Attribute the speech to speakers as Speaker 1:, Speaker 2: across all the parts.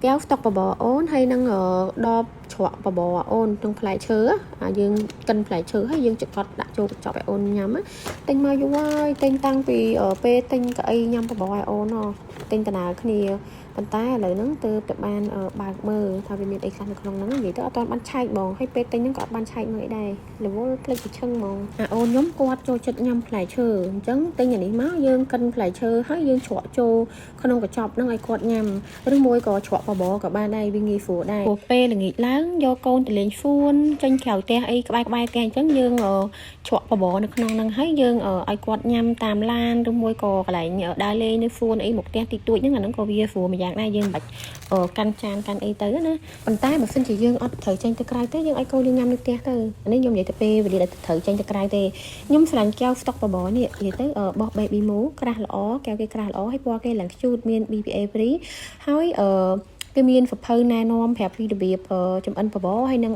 Speaker 1: កែវស្តុកបបរអូនហើយនឹងដបជ្រក់បបរអូនក្នុងផ្លែឈើអាយើងកិនផ្លែឈើហើយយើងចកត់ដាក់ចូលកញ្ចប់ឲ្យអូនញ៉ាំទិញមកយូរហើយទិញតាំងពីពេលទិញកៅអីញ៉ាំបបរឲ្យអូនទិញតើគ្នាប៉ុន្តែឥឡូវហ្នឹងទើបតែបានបើកមើលថាវាមានអីខ្លះនៅក្នុងហ្នឹងនិយាយទៅអត់ទាន់បានឆែកហ្មងហើយពេលទិញហ្នឹងក៏អត់បានឆែកមើលអីដែររវល់ភ្លេចទៅឈឹងហ្មងអាអូនខ្ញុំគាត់ចូលចិត្តញ៉ាំផ្លែឈើអញ្ចឹងទិញអានេះមកយើងកិនផ្លែឈើហើយយើងជ្រក់ចូលក្នុងកញ្ចប់ហ្នឹងឲ្យគាត់ញ៉ាំឬមួយក៏ជ្រក់បបរក៏បានដែរវាងាយស្រួលដែរព្រោះពេលល្ងាចឡើងយកកូនទៅលេងសួនចេញក្រៅផ្ទះអីក្បែរក្បែរផ្ទះអញ្ចឹងយើងជ្រក់បបរនៅក្នុងហ្នឹងហើយយើងឲ្យគាត់ញ៉ាំតាមឡានឬមួយក៏កន្លែងដើរលេងនៅសួនអីមុខផ្ទះតិចតួចហ្នឹងអាហ្នឹងក៏វាស្រួលមួយយ៉ាងដែរយើងមិនបាច់កាន់ចានកាន់អីទៅណាប៉ុន្តែបើសិនជាយើងអត់ត្រូវចេញទៅក្រៅទេយើងឲ្យកូនយើងញ៉ាំនៅផ្ទះទៅអានេះខ្ញុំនិយាយទៅពេលវេលាដែលត្រូវចេញទៅក្រៅទេខ្ញុំស្រឡាញ់កែវស្តុកបបរនេះនិយាយទៅបោះ Baby Moo ក្រាស់ល្អកែវគេក្រាស់ល្អហើយពណ៌គេឡើងខ្ជូតមាន BPA free ហើយអឺគេមានសភៅណែនាំប្រាប់ពីរបៀបចំអិនបបរហើយនិង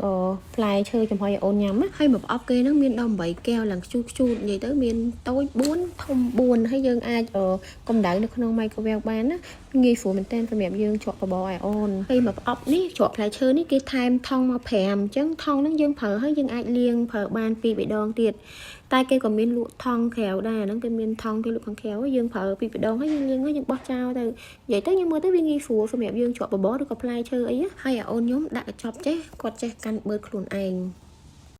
Speaker 1: ផ្លែឈើចំហុយឲ្យអូនញ៉ាំហើយមកប្រអប់គេហ្នឹងមានដល់8កែវឡើងខ្ជូតខ្ជូតនិយាយទៅមានតូច4ធំ4ហើយយើងអាចកម្ដៅនៅក្នុង microwave បានណាងាយស្រួលមែនទែនសម្រាប់យើងជ្រក់បបរឲ្យអូនហើយមកប្រអប់នេះជ្រក់ផ្លែឈើនេះគេថែមថង់មក5អញ្ចឹងថង់ហ្នឹងយើងប្រើហើយយើងអាចលាងប្រើបាន2 3ដងទៀតតែគេក៏មានលក់ថង់ក្រៅដែរហ្នឹងគេមានថង់គេលក់ខាងក្រៅយើងប្រើពីរដងហើយយើងលាងហើយយើងបោះចោលទៅនិយាយទៅខ្ញុំមើលទៅវាងាយស្រួលសម្រាប់យើងជ្រក់បបរឬក៏ផ្លែឈើអីហើយអាអូនខ្ញុំដាក់កញ្ចប់ចេះគាត់ចេះកាន់បឺតខ្លួនឯង។